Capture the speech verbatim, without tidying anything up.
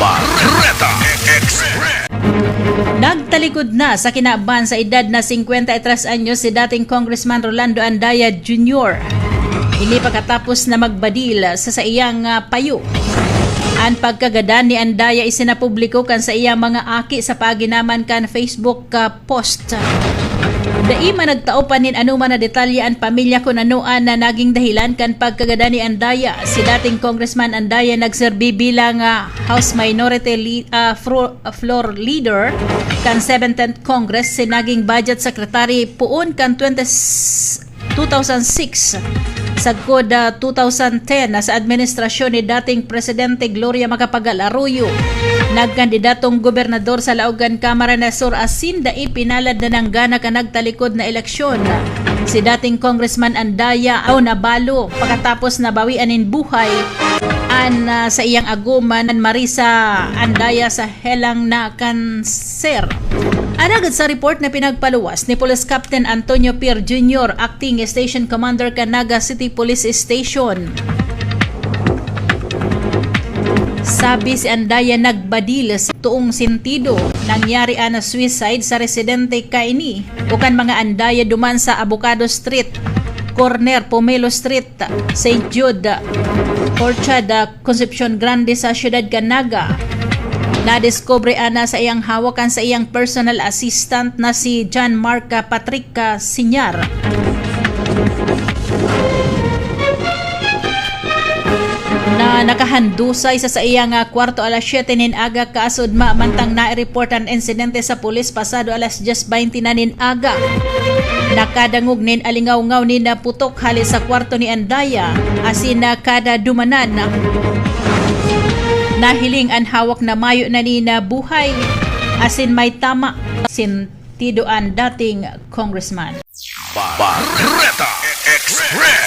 Barreta Express. Nagtalikod na sa kinaban sa edad na singkwenta y tres anyos si dating Congressman Rolando Andaya Junior. Ini pagkatapos na magbadil sa saiyang, ah, payo. An pagkagadan ni Andaya isinapubliko kan saiyang mga aki sa paginaman kan Facebook, ah, post. Dai man nagtao pa nin anoman na detalye an pamilya kun ano an naging dahilan kan pagkagadan ni Andaya. Si dating Congressman Andaya nagserbi bilang, ah, House Minority Lea-, ah, Fro-, Floor Leader kan seventeenth Congress, si naging Budget Secretary poon kan twenty, two thousand six, sagkod, ah, two thousand ten na sa administrasyon ni dating Presidente Gloria Macapagal Arroyo. Nagkandidatong gobernador sa laog kan Camarines Sur asin dai pinalad na nanggana kan nagtalikod na eleksyon si dating Congressman Andaya o nabalo pakatapos nabawian nin buhay an, ah, saiyang agom na Marisa Andaya sa helang na kanser. Alagad sa report na pinagpaluwas ni Police Captain Antonio Pier Junior, Acting Station Commander kan Naga City Police Station, sabi si Andaya nagbadil sa toong sentido. Nangyari an suicide sa residente kaini o kan mga Andaya duman sa Abocado Street, corner Pomelo Street, Saint Jude, Orchard, Concepcion Grande sa siyudad kan Naga. Nadiskubre ana sa iyang hawak an saiyang personal assistant na si John Mark Patrick Senior, na nakahandusay sa saiyang, ah, kwarto alas siyete nin aga, kaasod ma mantang nai-report an insidente sa pulis pasado alas dyes baynte na nin aga. Nakadangog nin alingawngaw nin putok hale sa kwarto ni Andaya, asin na kada dumanan, nahiling an hawak na mayo na nin buhay, asin may tama sentido an dating congressman. Barreta Express.